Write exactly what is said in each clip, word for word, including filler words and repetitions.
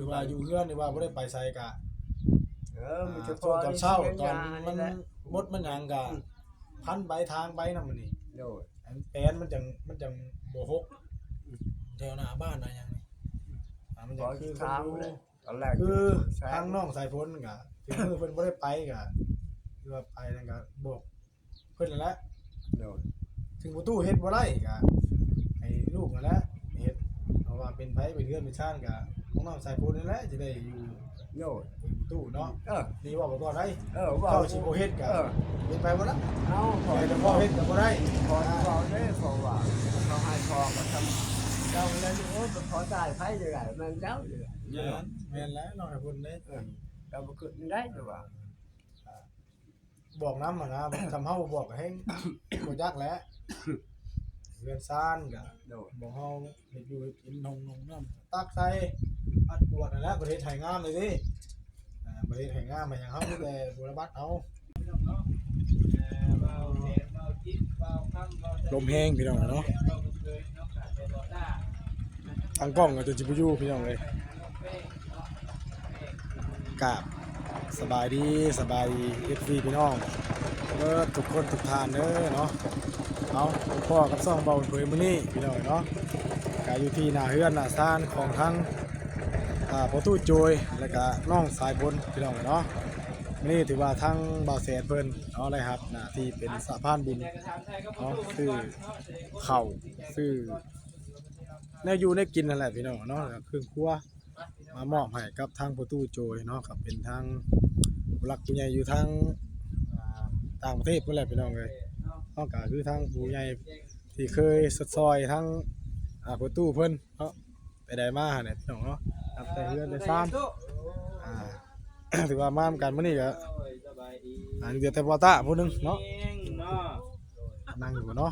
คือว่าอยู่เฮือนนี่ว่าบ่ได้ไปไสกะ เออ มีแต่ อ่า พอ ช่วงตอนเช้า ได้เสีย ตอน ยา มัน นี่แหละ มดมันหยังกะ อืม พันไปทางไปนำมันนี่ โดย อันแปนมันจัง มันจังบ่หก แถวหน้าบ้านนะหยังนี่ อ่า มันจัง พอ คือ ทาง คนอยู่ เลย ตอนแรก คือ แซง ทางน้องสายฝนกะ ถึงมือเพิ่นบ่ได้ไปกะ คือว่าไปนั่นกะบอก เพิ่นนั่นแหละ โดย ถึงประตูเฮ็ดบ่ได้กะให้ลูกนั่นแหละเฮ็ด เพราะว่าเป็นไผเป็นเฮือนเป็นชานกะของน้องสายฝนนั่นแหละจะได้อยู่ โดย เป็นประตูเนาะ เออ นี่ว่าบ่ก่อนได้ เออ ว่า เจ้าสิบ่เฮ็ดกะ เออ เป็นไปบ่ได้ เอา ขอ แต่พ่อเฮ็ดกะบ่ได้ ขอ ขอเด้อ ขอว่า เขาให้พอก็ทำ เจ้าแล้ว โอ้ย ขอจ่ายไผอยู่ไหน มันเจ้าอยู่ไหน แม่น แม่นแล้วน้องสายฝนเด้ เออ เราบ่คิดได้แต่ว่า บอกนำหั่นนะ คันเฮาบ่บอกก็แฮ่งบ่จักแหละ เฮือนซานก็ โดย บอกเฮาเฮ็ดอยู่เฮ็ดกิน หงหนงน้ำตักใส่ ปัดกวาดนั่นแหละ ประเทศไทยงามเลยเด้ อ่า ประเทศไทยงาม มาหยังเฮามีแต่บุรบัตรเอา ลมแฮงพี่น้องเนาะ ทางกล้องก็จนสิบ่อยู่พี่น้องเอ้ย กราบสบายดี สบายดี เอฟซี พี่น้องเบิดทุกคนทุกท่านเด้อเนาะ เอา พ้อกับซ่องเบาเผยมื้อนี้พี่น้องเนาะ ก็อยู่ที่หน้าเฮือนหน้าซานของทั้ง อ่า พ่อตู้โจย แล้วก็น้องสายฝนพี่น้องเนาะ มื้อนี้ถือว่าทั้งบ่าวแสนเพิ่นเนาะ ได้รับหน้าที่เป็นสะพานบุญเนาะ ซื้อข้าว ซื้อแนวอยู่แนวกินนั่นแหละพี่น้องเนาะ เครื่องครัว มามอบให้กับทางพ่อตู้โจยเนาะ ก็เป็นทางผู้หลักผู้ใหญ่อยู่ทาง อ่า ต่างประเทศพุ้นแหละพี่น้องเอ้ย เนาะ ก็คือทางผู้ใหญ่ที่เคยซอยทาง อ่า พ่อตู้เพิ่นเนาะ ไปได้มาเนี่ยพี่น้องเนาะ นับแต่เฮือนแต่ซาน อ่า ถือว่ามานำกันมื้อนี้ก็ อ่า เหลือแต่บ่าวตาผู้หนึ่งเนาะ นั่งอยู่เนาะ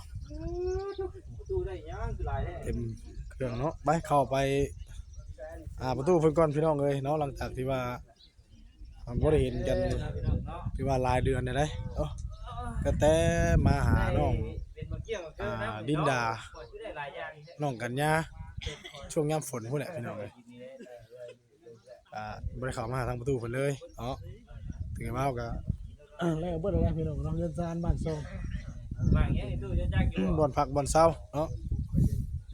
เต็มเครื่องเนาะ ไปเข้าไป อ่า พ่อตู้เพิ่นก่อนพี่น้องเอ้ยเนาะ หลังจากที่ว่า อ่า บ่ได้เห็นกัน ถือว่าหลายเดือนแล้วเด้ เอ้า ก็แต่มาหาน้อง อ่า ดินดา น้องกัญญา ช่วงยามฝนพุ้นแหละพี่น้องเอ้ย อ่า บ่ได้เข้ามาหาทางพ่อตู้เพิ่นเลยเนาะ ถือว่าเฮาก็ เออ แล้วเบิดแล้วพี่น้องเนาะ เฮือนซานบ้านช่อง บ่อนพักบ่อนเซาเนาะ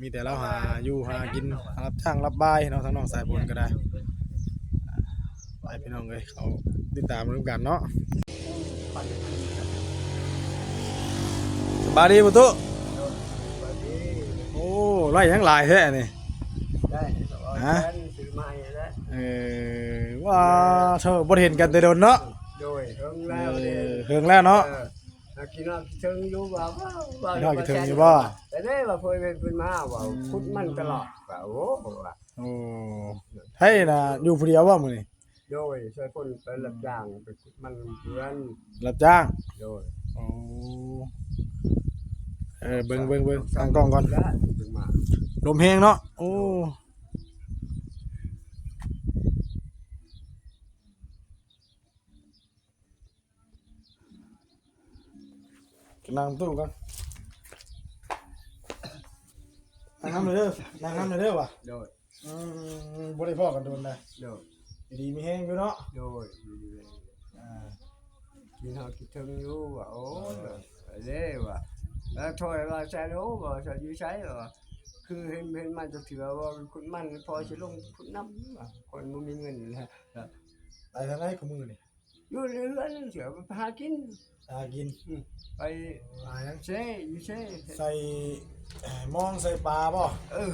มีแต่ลาวหาอยู่หากิน รับจ้างรับบายเนาะ ทางน้องสายฝนก็ได้ ไปพี่น้องเอ้ย เขาติดตามนำกันเนาะ สบายดีพ่อตู้ โอ้ ไล่ทั้งหลายแท้นี่ ได้ ฮะ แสนซื้อใหม่แล้ว เออ ว่าเธอบ่เห็นกันแต่โดนเนาะ โดย เฮิงแล้ว เออ เด้ เฮิงแล้วเนาะ เออ หากินฮอดเทิงอยู่ว่า ว่า กินฮอดเทิงอยู่บ่ แต่ได้ว่าเพิ่นเป็นเพิ่นมาว่า อืม ขุดมันตลอดว่า โอ้ ว่า โอ้ ไผน่ะอยู่ผู้เดียวบ่มื้อนี้ โดย ช่วยคนไปรับจ้างไปขุดมันเพื่อน รับจ้าง โดย โอ้ เออ เบิ่ง เบิ่ง เบิ่ง ตั้งกล้องก่อน ได้ เบิ่งมา ลมแฮงเนาะ โอ้ นั่งตู้ก่อน นั่งนำเด้อ นั่งนำเด้อว่ะ โดย อืม บ่ได้พ้อกันโดนนะ โดย อยู่ดีมีแฮงอยู่เนาะ โดย อยู่ดีมีแฮง อ่า กินฮอดกินเทิงอยู่ว่า โอ้ย เออ เด้ว่า แล้วโทรว่าแซน โอ้ ว่าแซนอยู่ไสว่า คือเห็น เห็นมันจะเถื่อว่าขุดมัน พอสิลงขุดนำว่า คนบ่มีเงินนะ ไปทางไหนของมึงนี่ อยู่เรือนเสือไปหากิน หากิน อืม ไป หาหยัง เซ่ อยู่เซ่ ใส่ เอ่อ มองใส่ปลาบ่ เออ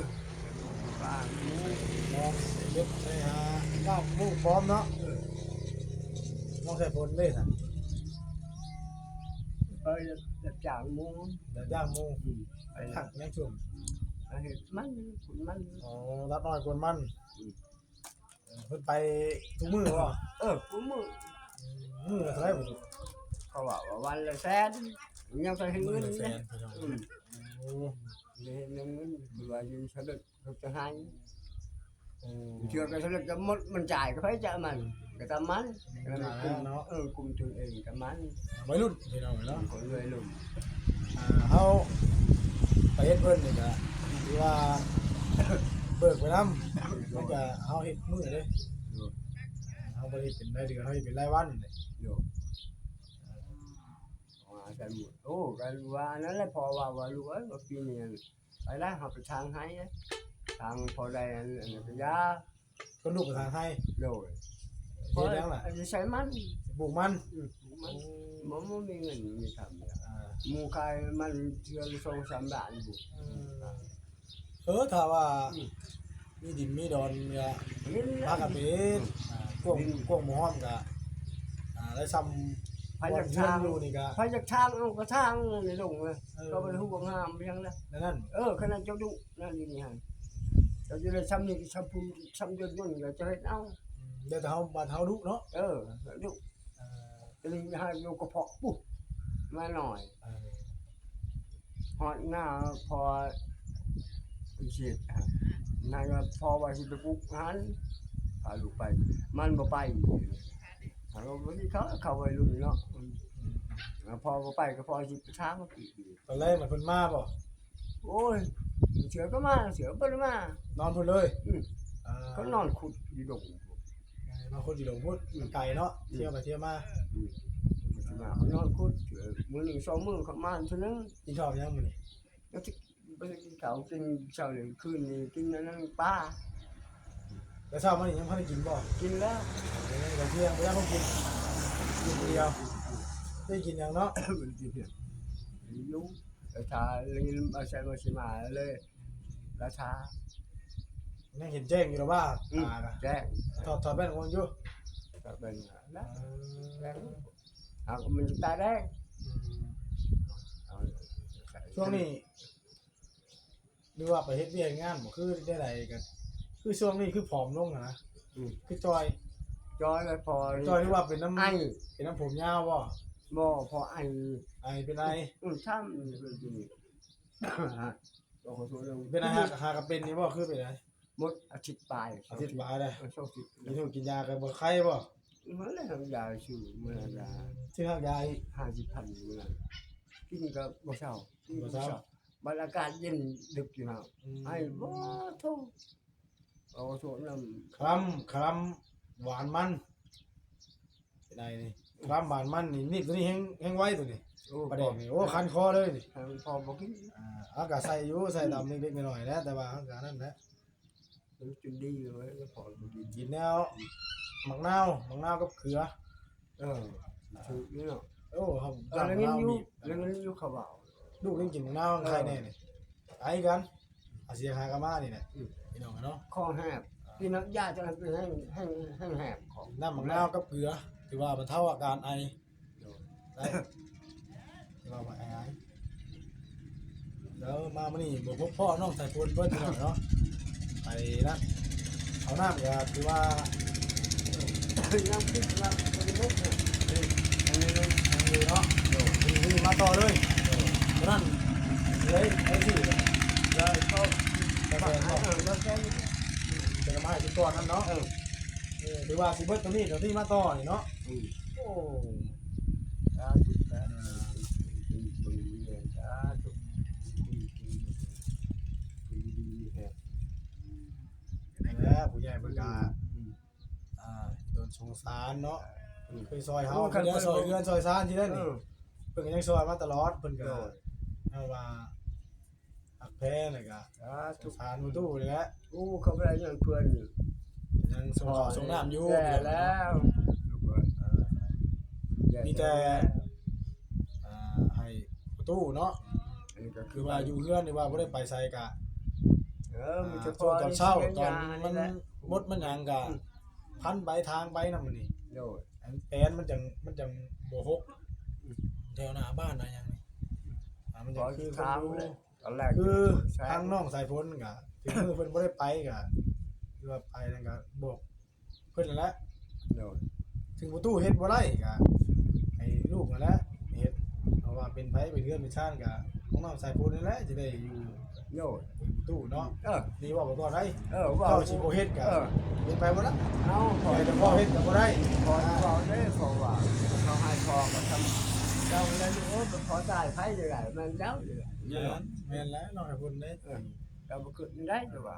ปลา มองใส่เบ็ด ใส่หาลาบหมูพร้อมเนาะ เออ มองใส่ฝนเด้ซะ ไปรับจ้างหมู รับจ้างหมู อืม ไป ผักในช่วง ไปเฮ็ดมัน ขุดมัน อ๋อ ตัดอ้อยกวนมัน อืม เพิ่นไปทุกมื้อบ่ เออ ทุกมื้อ มื้อละเท่าไหร่บ่ เขาว่าว่าวันละแสน ยังไปให้เงิน มื้อละแสน นะ พี่น้อง อืม โอ้ ได้เงิน เงิน คือว่าอยู่สำเร็จเขาจะให้ โอ้ เชื่อก็สำเร็จก็หมด มันจ่ายก็ไปจ่ายมัน ก็ตามมัน จ่ายแล้วเนาะ เออ กลุ่มทุนเองก็มัน วัยรุ่นพี่น้องเนาะ คนวัยรุ่น อ่า เฮาไปเฮ็ดเพิ่นนี่ก็ถือว่า เบิกไปนำ มันก็เฮาเฮ็ดมื้อเด้ เฮาบ่ได้เป็นรายเดือน เฮาเฮ็ดเป็นรายวันเด้ โย ว่าซั่นหมด โอ้ กันว่าอันนั้นแหละ พ่อว่า ว่า ลูกเอ้ย ว่าปีนี้ไปแล้ว เฮาไปทางไห้ ทางพอได้อันนั้นก็ยา ก็ลูกไปทางไห้ โดย เฮ็ดหยังล่ะ อันนี้ใช้มัน ปลูกมัน อืม ปลูกมัน บ่ บ่มีเงินมีคำเลย อ่า หมู่ขายมันเทื่อละสองสามบาทอยู่ อืม เออ ถ้าว่า อืม มีดินมีดอนก็ เห็นแล้ว พากันไปเฮ็ด อืม อ่า กว้าง ดิน กว้างบ่ฮ้อมก็ อ่า ได้ซ่ำ ไผอยาก บ่อนเฮือน ทาง อยู่นี่ก็ ไผอยากทางเอากระทางนี่ลงเลย เออ ก็บ่ได้ฮู้ว่างามไปทางใด นั่นนั่น เออ ขนาดเจ้าดุนั่นนี่หั่น เจ้าอยู่ได้ซ่ำนี่ซ่ำพุ้นซ่ำยนต์ยนต์ก็จะเฮ็ดเอา อืม แล้วแต่เฮา บาดเฮาดุเนาะ เออ ดุ เออ ก็เลยหาอยู่กระเพาะปุ๊บ มาหน่อย เออ ฮอดหน้าพอเสียด นั่นก็พอว่าสิไปปลูกหั้น พาลูกไป มันบ่ไป ถามว่าบ่สิเขา เขาวัยรุ่นเนาะ อืม แล้วพอบ่ไปก็พอสิไปถามมาปีกอยู่ ตอนแรกน่ะเพิ่นมาบ่ โอ้ย เสือก็มา เสือบ่ได้มา นอนพุ้นเลย อืม อ่า เขานอนขุดอยู่ดง เออ นอนขุดอยู่ดงพุ้น อืม มันไกลเนาะ อืม เที่ยวไปเที่ยวมา อืม มันสิมา เขานอนขุด เออ มื้อหนึ่งสองมื้อเขามาเทื่อนึง กินข้าวยังมื้อนี้ แล้วที่ บ่ได้กินข้าว กินเช้าเลย คืนนี้กินอันนั้นปลา แล้วเช้ามานี่ยังบ่ได้กินบ่ กินแล้ว เออ ตอนเที่ยงบ่ได้กิน กินคนเดียว ได้กินหยังเนาะ บ่ได้กินหยัง หิว ไปทาเลย มาใส่มาสิมาเลย ราชา ยังเห็นแจ้งอยู่หรอว่า อืม ตาน่ะ แจ้ง ถอด ถอดแว่นก่อนอยู่ ถอดแว่นนะ เออ แจ้ง เอา มันจะตาแดง อืม เอา ช่วงนี้ หรือว่าไปเฮ็ดเวียกงานบ่ คือได้ใดก็ คือช่วงนี้คือผอมลงอะนะ อืม คือจ่อย จ่อยแล้วพอ จ่อยหรือว่าเป็นน้ำ ไอ เป็นน้ำผมยาวบ่ บ่ พอไอ ไอเป็นไอ อืม ช้ำ โอ้โห เป็นไอ หากะเป็นนี่บ่ คือเป็นไอ หมดอาทิตย์ปลาย อาทิตย์ปลายเลย เออ สองอาทิตย์ กินข้าวกินยากันบ่ไข้บ่ มันเลยทำยาชื่อเมื่อยา ชื่อยาอีก ห้าสิบพันเมื่อย กินก็บ่เซา กินก็บ่เซา บ่เซา บัดอากาศเย็นดึกอยู่นะ อืม ไอ้บ่โทษ เอาโทษนำ คลำ คลำ หวานมัน เป็นไงนี่ คลำหวานมันนี่ นี่ตัวนี้แฮง แฮงไวตัวนี้ โอ้ ปลาแดกนี่ โอ้ คันคอเลยนี่ ให้มันพอบ่กิน อ่า เอาก็ใส่อยู่ ใส่ตำเล็กๆน้อยๆนะ แต่ว่าเอาก็นั่นแหละ มันจนดีเลย พอบ่กิน กินแล้ว หมากนาว หมากนาวกับเกลือ เออ ถูกนี่เนาะ โอ้ ครับ เออ แล้วยังอยู่ หมากนาวบีบ แล้วยังอยู่เขาเว้า ลูกยังกินหมากนาว เออ ใครแน่นี่ ไอ้กัน อาเซียหากะมานี่แหละ อืม พี่น้องเนาะ คอแหบ กินน้ำยาจะให้ ให้ ให้แหบคอ น้ำหมากนาวกับเกลือ ถือว่าบรรเทาอาการไอ โดย ได้ ถือว่าบ่ไอ แล้วมามื้อนี้บ่พบพ่อน้องสายฝนเพิ่นพี่น้องเนาะ ไปนะ เอาน้ำก็ถือว่า ยังคิดว่าเป็นลูกเนี่ย นี่ ยังอยู่เนาะ โดย นี่มาต่อเลย โดย ตัวนั้น เลย ไอ้ที่ แล้วก็ แต่ก็ เออ แล้วแค่นี้ แต่ก็มาให้ทุกตัวนั่นเนาะ เออ เออ ถือว่าสิเบิดตัวนี้ ตัวนี้มาต่อนี่เนาะ อืม โอ้ สาธุนะ อ่า เป็นคนดีเลย สาธุ คุณ คุณ คุณดีแฮะ นั่นแหละ ผู้ใหญ่เพิ่นก็ อืม อ่า โดนสงสารเนาะ อืม เคยซอยเฮา โอ้ เพิ่นก็ซอยเฮือนซอยซานที่นั่นนี่ เออ เพิ่นก็ยังซอยมาตลอด เพิ่นก็ โดย เฮาว่า ฮักแพงเลยก็ สาธุ สงสารประตูนี่แหละ โอ้ เขาบ่ได้หยังเพิ่น ยังส่งข้าวส่งน้ำอยู่ แย่แล้ว เออ แย่ มีแต่ แล้ว อ่า ให้ประตูเนาะ อันนี้ก็คือ คือว่าอยู่เฮือนนี่ว่าบ่ได้ไปไสกะ เออ มีแต่ อ่า พอ ช่วงตอนเช้า เลี้ยง ตอน ยา มัน นี่แหละ บดมันหยังกะ อืม พันใบทางใบนำมื้อนี้ โดย อันแปนมันจัง มันจังบ่หก อืม แถวหน้าบ้านนะหยังนี่ อ่า มันจัง พอ คือ ถาม คนรู้ เลย ตอนแรก คือ ใช่ ทางน้องสายฝนกะ ถึงมื้อเพิ่นบ่ได้ไปกะ คือว่าไปนั่นกะบอกเพิ่นนั่นแหละ โดย ถึงประตูเฮ็ดบ่ได้กะ ให้ลูกนั่นแหละเฮ็ด เพราะว่าเป็นไผเป็นเฮือนเป็นชานกะ ของน้องสายฝนนั่นแหละจะได้อยู่ โดย เป็นประตูเนาะ เออ นี่ว่าบ่ก่อนได้ เออ ว่า เจ้าสิบ่เฮ็ดกะ เออ เป็นไปบ่ได้ เอา ขอ แต่พ่อเฮ็ดกะบ่ได้ ขอ ขอเด้อ ขอว่า เขาให้ขอก็ทำ เจ้าแล้วลูกเอ้ย ไปขอจ่ายไผอยู่ไหน มันเจ้าอยู่ไหน แม่น แม่นแล้วน้องสายฝนเด้ เออ เจ้าบ่คิดได้แต่ว่า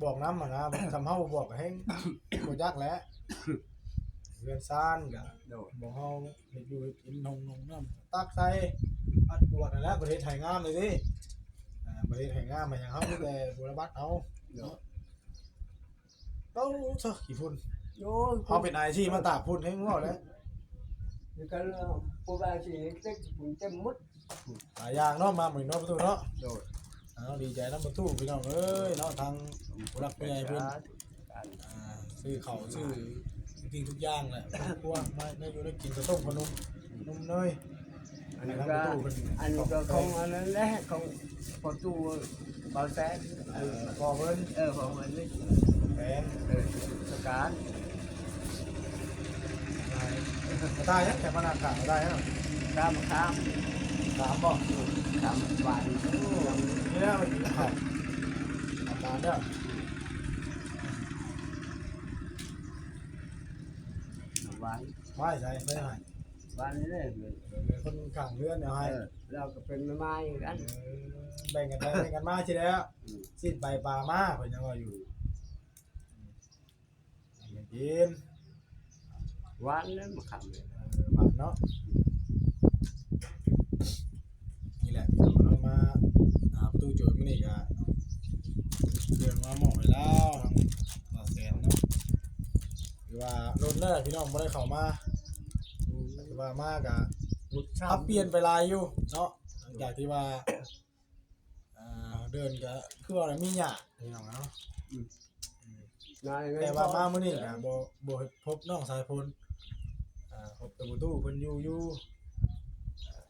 บอกนำหั่นนะ คันเฮาบ่บอกก็แฮ่งบ่จักแหละ เฮือนซานก็ โดย บ่เฮาเฮ็ดอยู่เฮ็ดกิน ห้องนงน้ำตักใส่ พัดกวาดนั่นแหละ ประเทศไทยงามเลยสิ อ่า ประเทศไทยงามมาหยังเฮามีแต่บุรบัตเอา โดย เนาะ เอ้า เถอะ ขี้ฝุ่น โอ้ย เฮาเป็นไอที่มาตากฝุ่นแฮ่งเว้าแล้ว เดี๋ยวกัน พวกว่าสิเฮ็ดเต็มหมด หลายอย่างเนาะ มามื้อนี้เนาะ ประตูเนาะ โดย เอา ดีใจนำประตูพี่น้องเอ้ยเนาะ ทางผู้หลักผู้ใหญ่เพิ่น อ่า ซื้อข้าวซื้อสิ่งทุกอย่างแหละ ครอบครัวมาได้อยู่ได้กิน ข้าวต้มขนม นมเนย อันนี้ก็ ให้นำประตูเพิ่น อันนี้ก็ของอันนั้นแหละ ของประตูเบาแสน เออ พ่อเพิ่น เออ ของอันนี้ แสน เออ สการ ได้ ได้ยัง แต่มานั่งข้างได้ยัง ตามข้าม ถามบ่ ถามหวาน นี่แล้วมันกินข้าว อาบน้ำแล้ว หวาน ไหว้ใส่ ไม่ให้ หวานนี่เลย เป็นคนข้างเฮือนเนี่ยให้ เออ เราก็เป็นแม่ไม้กัน เออ แบ่งกันไปแบ่งกันมาสิแล้ว อืม สิ้นไปปลามา เพิ่นยังว่าอยู่ อืม ให้มันกิน หวานเลยมะขามเนี่ย เออ หวานเนาะ นี่แหละ เอามาหาประตูโจทย์มื้อนี้ก็เดินมามอบให้ลาว ทั้งบ่าวแสนเนาะ ถือว่าโดนแล้วพี่น้องบ่ได้เข้ามา ถือว่ามาก็ บุญ ปรับเปลี่ยนไปหลายอยู่เนาะ หลังจากที่ว่า อ่า เดินก็คือว่ามีหยาพี่น้องเนาะ อืม อืม นาย แต่ว่ามามื้อนี้ก็บ่ บ่พบน้องสายฝน อ่า พบแต่ประตูเพิ่นอยู่ อยู่ อ่า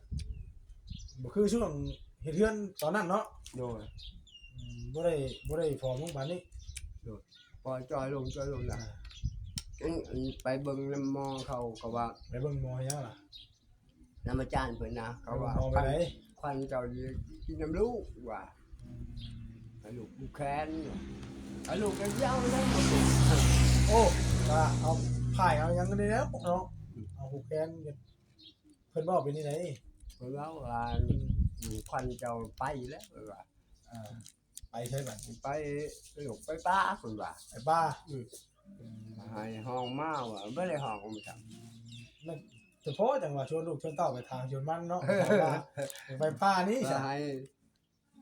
บ่คือช่วงเฮ็ดเฮือนตอนนั้นเนาะ โดย อืม บ่ได้ บ่ได้ผอมลงปานนี้ โดย พอจอยลง จอยลงนะ อ่า อัน อันไปเบิ่งนำหมอเขาก็ว่า ไปเบิ่งหมอหยังล่ะ นำอาจารย์เพิ่นนะ เขาว่า เบิ่งหมอไปไหน ควัน ควันเจ้าอยู่ที่นำลูกว่า อืม ให้ลูกผูกแขน ให้ลูกไปเยี่ยมเลย โอ้ ก็เอาผ้าเอาหยังนี่แหละเนาะ อืม เอาผูกแขน เพิ่นเว้าเป็นจั่งใด เพิ่นเว้าว่า อืม ควันเจ้าไปแล้ว เพิ่นว่า อ่า ไปใช่บัด ไป ลูกไปป่า เพิ่นว่า ไปป่า อืม อืม ให้ห้องมาว่า บ่ได้ห้อง มันจัง นั่นเฉพาะจังหวะชวนลูกชวนเต้าไปทางชวนมันเนาะ เออ เพราะว่าไปป่านี่ ก็ จ้ะ ให้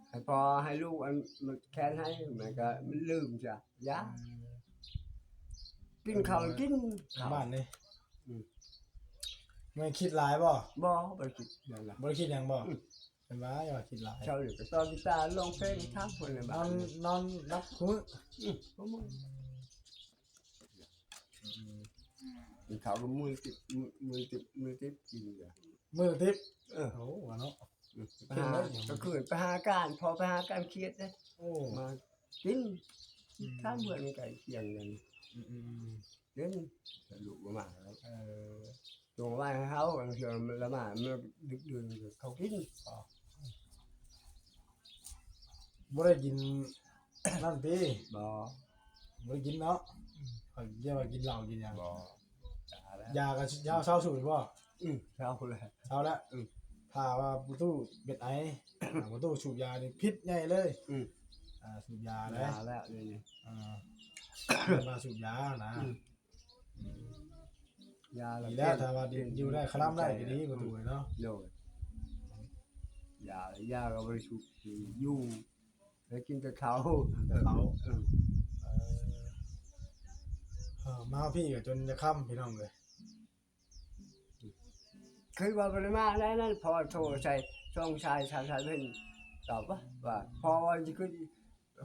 ให้พอให้ลูกอันมันแค้นให้ มันก็มันลืมจ้ะ ยา อืม กินข้าว เออ กินข้าว บ้านนี่ อืม แม่คิดหลายบ่ บ่ บ่ได้คิดหยังล่ะ บ่ได้คิดหยังบ่ อืม เป็นว่าอย่าคิดหลาย เช้านี่ก็ต่อกีตาร์ร้องเพลงถามเพิ่นน่ะ นอน บ้าน นอนหลับมื้อ อืม ประมาณ อืม กินข้าวก็มื้อละติ๊บ มื้อ มื้อละติ๊บ มื้อละติ๊บกินจ้ะ มื้อละติ๊บ เออ โอ้ ว่าเนาะ อืม ไปหา ก็คือไปหาการ พอไปหาการเครียดเด้ โอ้ มากิน อืม ถามเพิ่นใกล้เคียงกัน อืม อืม อืม เดี๋ยวนี้ลูกบ่มาแล้ว เออ จงไว้ให้เขา บางเทื่อมันละหมาด มันดึกดื่น เขากิน อ๋อ บ่ได้กินนั่นติ บ่ บ่ได้กินเนาะ อืม เขาเรียกว่ากินเหล้ากินหยัง บ่ ยาแล้ว ยาก็เซา เซาสูบบ่ อืม เซาแล้ว เซาแล้ว อืม ถ้าว่าประตูเป็นไอ อ่า ประตูสูบยานี่ผิดใหญ่เลย อืม อ่า สูบยาเลย ยาแล้วเดี๋ยวนี้ อ่า เรียกว่าสูบยานะ อืม อืม ยาละ ดีแล้ว เปลี่ยน ถ้าว่า เปลี่ยน อยู่ได้ คลำได้ ใจ ก็ดี ประตูเนาะ โดย ยา ยาก็บ่ได้สูบ อยู่ แล้วกินแต่เขา แต่เขา เออ เออ เออ มาพี่ก็จนจะค่ำพี่น้องเลย คือว่าบ่ได้มาแล้วนั่น พอโทรใส่ ช่องชาย ชาย ชายเพิ่นตอบว่า ว่า พอว่าสิขึ้น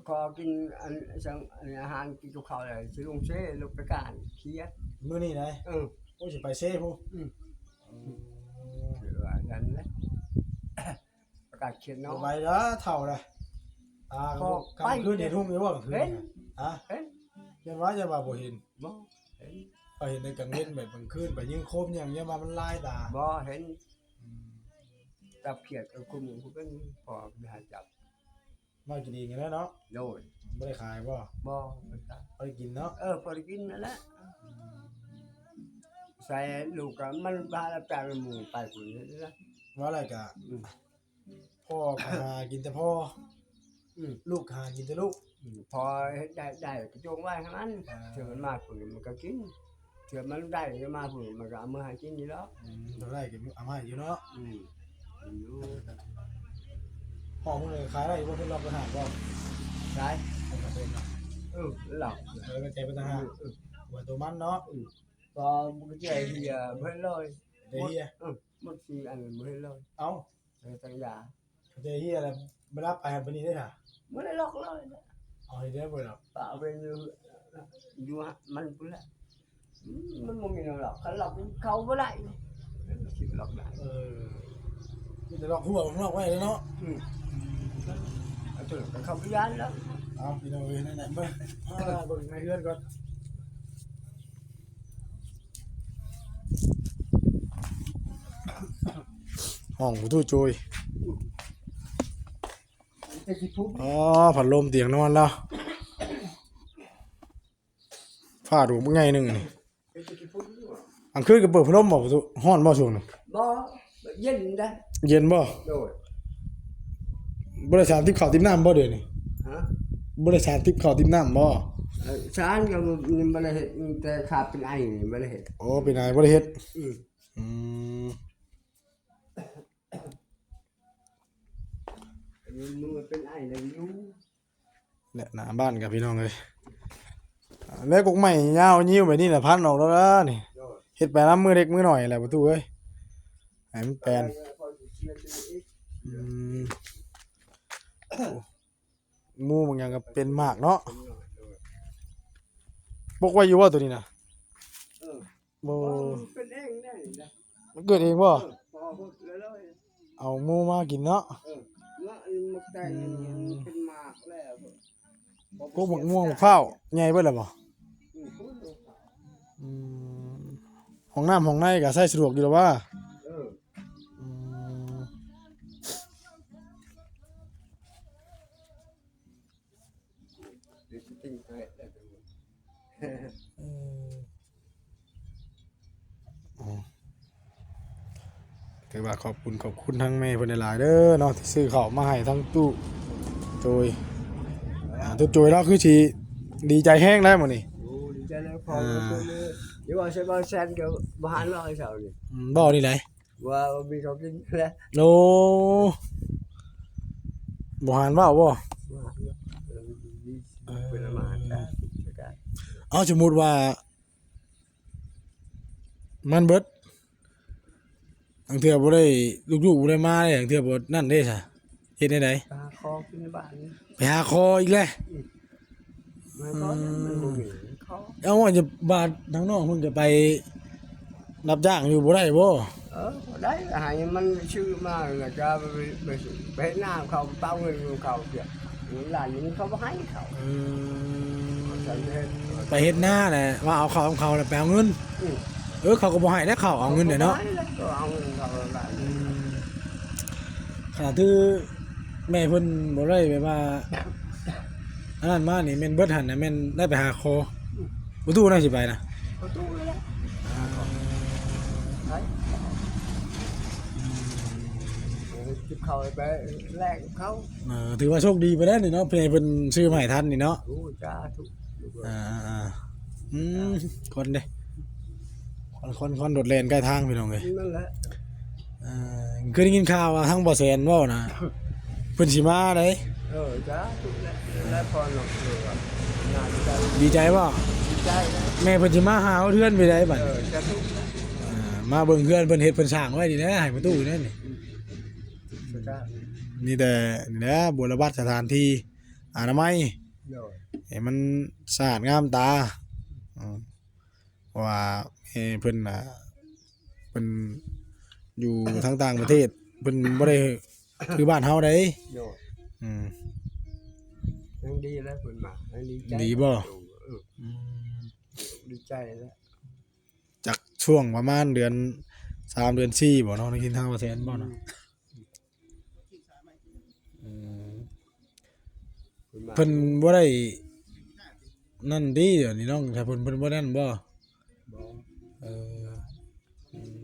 ขอกินอัน สั่งอันอาหารกินกับข้าวแล้ว สิลงเซ ลงไปการเครียด มื้อนี้นะ เออ โอ้ย สิไปเซพุ้น อืม อืม คือว่าอย่างนั้นแหละ ประกาศเขียนเนาะ บ่ไปเด้อ เฒ่าเลย ตา พอ กลางคืน ไป เห็นหุ่งอยู่บ่กลางคืน เห็น ฮะ เห็น ยันว่า ยันว่าบ่เห็น บ่ เห็น ก็เห็นแต่กลางเว็น แบบกลางคืน ไปยิงโคมหยัง ยันว่ามันลายตา บ่ เห็น อืม จับเขียดกับคุมผู้เป็น พอไปหาจับ มากินเองนั่นแหละเนาะ โดย บ่ได้ขายบ่ บ่ บ่ได้ขาย บ่ได้กินเนาะ เออ พอได้กินนั่นแหละ อืม ใส่ลูกก็มันพารับจ้างหมู่ไปพุ่นนี่นะ ว่าอะไรกะ อืม พ่อก็หากินแต่พ่อ อืม ลูกหากินแต่ลูก อืม พอเฮ็ดได้ ได้ก็จงไว้ให้มัน อ่า เทื่อมันมาเพิ่นมันก็กิน เทื่อมันได้ก็มาเพิ่นมันก็เอามาให้กินนี่แหละ อืม เท่าไรก็เอามาให้อยู่เนาะ อืม อยู่ พ่อมึงเลยขายได้บ่ เพิ่นล็อกไปหาบ่ ขาย เพิ่นก็เป็นเนาะ เออ ล็อก เออ ก็ใจเป็นทหาร เออ ว่าตัวมันเนาะ อืม พอมึงก็ใจเฮียเบิดเลย ใจเฮีย เออ หมดสี่อันเบิดเลย เอ้า เออ สัญญา ใจเฮียแล้ว บ่รับไปหันไปนี่ได้ค่ะ บ่ได้ล็อกเลยนะ เอาให้ได้บ่ล่ะ เอาไปอยู่ อยู่ฮะ มันพุ้นแหละ อืม มันบ่มีหยังหรอก คันล็อกเขาบ่ได้ มันสิล็อกได้ เออ มีแต่ล็อกหัวล็อกไว้เลยเนาะ อืม เอาตัวก็เข้าไปย่านแล้ว เอาพี่น้องเอ้ย นั่นแหละ เบิ่ง อ่า เบิ่งในเฮือนก่อน ห้องประตูโจย อ๋อ พัดลมเตียงนอนแล้ว ผ้าดูมันไงหนึ่งนี่ อันคืนก็เปิดพัดลมบ่ประตู ฮ้อนบ่ช่วงนี้ บ่ เย็นนะ เย็นบ่ โดย บ่ได้สารติบข้าวติบน้ำบ่เดี๋ยวนี้ ฮะ บ่ได้สารติบข้าวติบน้ำบ่ เอ่อ สารก็บ่ บ่ได้เฮ็ด แต่ขาเป็นไอนี่บ่ได้เฮ็ด โอ้ เป็นไอบ่ได้เฮ็ด อืม อืม มันเป็นไอแล้วอยู่ เนี่ยหน้าบ้านกับพี่น้องเลย แล้วกกไม้ยาวยิ้วแบบนี้แหละพันออกแล้วนะนี่ โดย เฮ็ดไปน้ำมือเล็กมือหน่อยแหละประตูเอ้ย ให้มันแปลน เออ พอสิเชื่อถืออีก อืม โอ้ หมู่บางอย่างก็เป็นหมากเนาะ ปกไว้อยู่บ่ตัวนี้นะ เออ บ่ มันเป็นเองได้นะ มันเกิดเองบ่ เออ พอหมดแล้วเลย เอาหมู่มากินเนาะ เออ เนาะ มันแต่ง อืม เป็นหมากแล้ว พวกหมากม่วง พร้าว ใหญ่เบิดแล้วบ่ อืม อืม ห้องน้ำห้องในก็ใช้สะดวกอยู่แล้วว่า เออ อืม เดี๋ยวสิปิ้งไก่ได้ไปหมด อืม อ๋อ ถือว่าขอบคุณ ขอบคุณทั้งแม่เพิ่นหลายๆเด้อเนาะ ที่ซื้อข้าวมาให้ทั้งตู้โจย อ่า ตู้โจยเราคือสิดีใจแฮงแล้วมื้อนี้ โอ้ ดีใจแล้ว พอ อ่า เพิ่นเลย เดี๋ยวว่าใช้บ่าวแซนกับบ่าวหานเราไอ้เสานี่ อืม บ่าวนี่ไหน ว่ามีเขากินแล้ว โอ้ บ่หานเว้าบ่ บ่าวหานเนาะ เออ เออ เป็นอามาตย์นะ เอา สมมุติว่า มันเบิด บางเทื่อบ่ได้ ลูกๆบ่ได้มาเด้ บางเทื่อบ่นั่นเด้ซะ เฮ็ดแนวใด ไปหาคอกินในบ้านนี่ ไปหาคออีกแล้ว อืม มันก็ อืม มันบ่มีคอ เอาว่าจะบาดทางน้องเพิ่นก็ไปรับจ้างอยู่บ่ได้บ่ เออ บ่ได้ ให้มันชื่อมาแล้วก็ไป ไป ไปเฮ็ดนาเขา เป้าเงินของเขาเสีย เงินล้านหนึ่งเขาบ่ให้เขา อืม เขาจะเฮ็ด ไปเฮ็ดนาแหละว่าเอาข้าวของเขาแล้วไปเอาเงิน อืม เออ เขาก็บ่ให้แล้ว เขาเอาเงินเนี่ยเนาะ เขาบ่ให้แล้ว ก็เอาเงินเขาล้านหนึ่ง อืม ขนาดที่แม่เพิ่นบ่ได้แบบว่า อันนั้นมานี่แม่นเบิดหั่นน่ะ แม่นได้ไปหาคอ ประตูน่าสิไปนะ ประตูเลยแหละ ไป เออ จิบเขาไปแลกกับเขา เออ ถือว่าโชคดีไปแล้วนี่เนาะ เพิ่น เพิ่นซื้อมาให้ทันนี่เนาะ โอ้ จ้า ถูก อ่า อ่า อ่า อืม คนเด้ คน คน คนโดดแล่นใกล้ทางพี่น้องเอ้ย นั่นแหละ เอ่อ คือได้ยินข่าวว่าทางบ่าวแสนเว้านะ เพิ่นสิมาได๋ เออ จ้า ถูกแล้ว แล้วพอเนาะ เออ น่าดีใจ ดีใจบ่ ดีใจนะ แม่เพิ่นสิมาหาเฮือนไปได๋บัด เออ จ้า ถูกแล้ว อ่า มาเบิ่งเฮือนเพิ่นเฮ็ดเพิ่นสร้างไว้นี่แหละ ให้ประตูอยู่นั่นนี่ อืม จ้า มีแต่นี่แหละ บุรบัตรสถานที่อนามัย โดย ให้มันสะอาดงามตา อืม เพราะว่าแม่เพิ่นน่ะ เพิ่นอยู่ทางต่างประเทศ เพิ่นบ่ได้คือบ้านเฮาได๋ โดย อืม ยังดีแล้วเพิ่นมา ยังดีใจ ดีบ่ เออ อืม ดีใจแล้ว จักช่วงประมาณเดือนสาม เดือนสี่บ่เนาะ ได้ยินทางบ่าวแสนเว้านะ อืม อืม เพิ่นมา เพิ่นบ่ได้นั่นติ เดี๋ยวนี้น้อง ถ้าเพิ่น เพิ่นบ่นั่นบ่ บ่ เออ อืม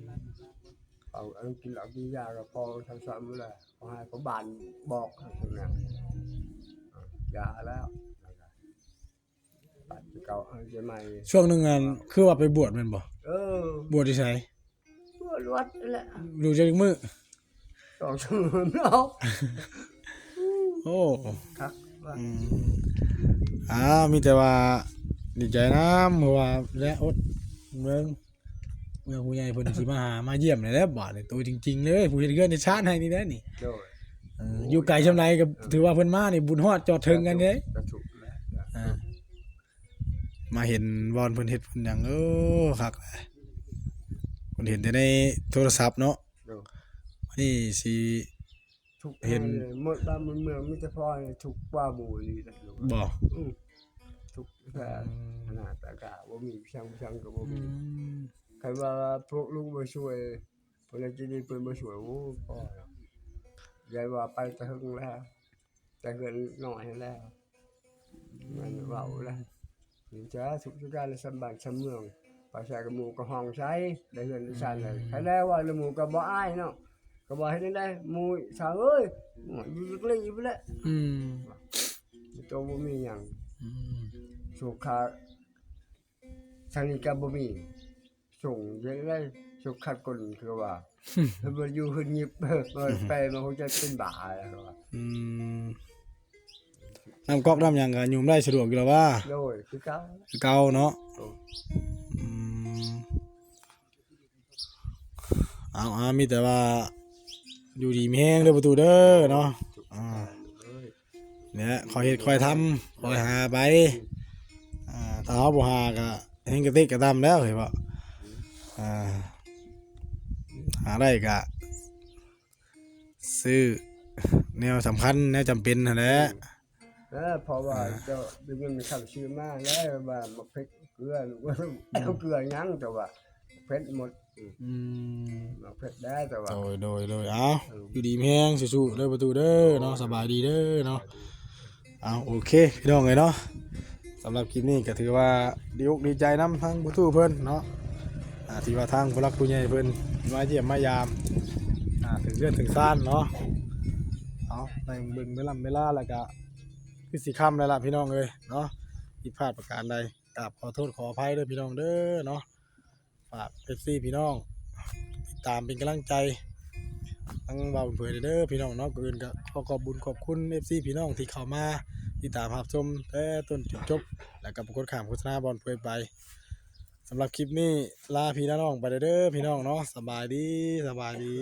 เอา เอากินเหล้ากินยาก็พอซ้ำๆนั่นแหละ ขอให้พ่อบ้านบอกเท่านั้น อย่าแล้ว ปัดเก่าเอาใจใหม่ ช่วงหนึ่งอันคือว่าไปบวชแม่นบ่ เออ บวชที่ไส บวชวัดนั่นแหละ อยู่จักมื้อ สองชั่วโมงเนาะ โอ้ ครับว่า อืมอ่ามีแต่ว่าดีใจนำเพราะว่าและอดเมืองเมืองผู้ใหญ่เพิ่นสิมาหามาเยี่ยมนี่แหละบาดนี้ตัวจริงๆเลยผู้เฮ็ดเฮือนเฮ็ดชานให้นี่แหละนี่ โดย เอออยู่ไกลช่ำใดก็ถือว่าเพิ่นมานี่บุญฮอดจอดถึงกันเด้ กระถูกแล้ว อ่ามาเห็นบอนเพิ่นเฮ็ดเพิ่นหยังเออคักเพิ่นเห็นแต่ในโทรศัพท์เนาะ โดย นี่สิ ทุกข์ เห็น เลยหมดบ้านหมดเมืองมีแต่พ่อเนี่ยทุกข์กว่าหมู่นี่นะลูก บ่ อืมทุกข์แท้ขนาดตะกะว่ามีเพียงเพียงก็บ่ อื มี ม ใครว่าพวกลูกบ่ช่วยพวกนั้นจะดีเพิ่นบ่ช่วยโอ้พ่อแล้วยายว่าไปแต่เฮิงแล้ว แต่เฮือนน้อยแล้วมันเว้าแล้วนี่จะสุขสุขการสำบานสำเมืองภาษากะหมู่กะห้องใช้ได้เฮือนได้ชานเลยใครแล้วว่าละหมู่กะบ่อายเนาะกะบ่เฮ็ดได้หมู่สาวเอ้ยอยู่ไกลๆอยู่แล้ว อืม ตัวบ่มีหยัง อืม สุขาทางนี้กะบ่มีส่งยังไงสุขขัดคนคือว่ามันอยู่เฮือนยิบมันไปมันคงจะเป็นบ้าแล้วว่า อืมน้ำก๊อกน้ำหยังก็ยุ่มได้สะดวกอยู่แล้วว่า โดยคือเก่า คือเก่าเนาะ โอ้ อืมเอาเอามีแต่ว่า อยู่ดีมีแฮงเด้อประตูเด้อเนาะอ่า เอ้ย เนี่ยคอยเฮ็ดคอยทำคอยหาไปอ่าถ้าเฮาบ่หาก็เฮงกระติกกระตำแล้วเห็นบ่อ่าหาได้ก็ซื้อแนวสำคัญแนวจำเป็นหั่นแหละ เออเพราะว่าเจ้าเป็นเงินคำซื้อมาแล้วว่ามาเผ็ดเกลือหรือว่าเอาเกลือยังแต่ว่าเผ็ดหมด อืม มาเผ็ดได้แต่ว่า โดยโดยโดยเอาอยู่ดีมีแฮงสู้ๆเด้อประตูเด้อเนาะสบายดีเด้อเนาะเอาโอเคพี่น้องเอ้ยเนาะสำหรับคลิปนี้ก็ถือว่าดีอกดีใจนำทั้งประตูเพิ่นเนาะอ่าที่ว่าทางผู้หลักผู้ใหญ่เพิ่นมาเยี่ยมมายามอ่าถึงเฮือนถึงซานเนาะเอาในเบิ่งเวลาเวลาแล้วก็คือสิค่ำแล้วล่ะพี่น้องเอ้ยเนาะผิดพลาดประการใดกราบขอโทษขออภัยเด้อพี่น้องเด้อเนาะ ฝาก เอฟซี พี่น้องติดตามเป็นกำลังใจทั้งบ่าวเผยเด้อพี่น้องเนาะก่อนอื่นก็ขอขอบบุญขอบคุณ เอฟซี พี่น้องที่เข้ามาติดตามรับชมแต่ต้นจนจบ แล้วก็บ่กดข้ามโฆษณาบ่าวเผยไปสำหรับคลิปนี้ลาพี่ลาน้องไปเด้อพี่น้องเนาะสบายดีสบายดี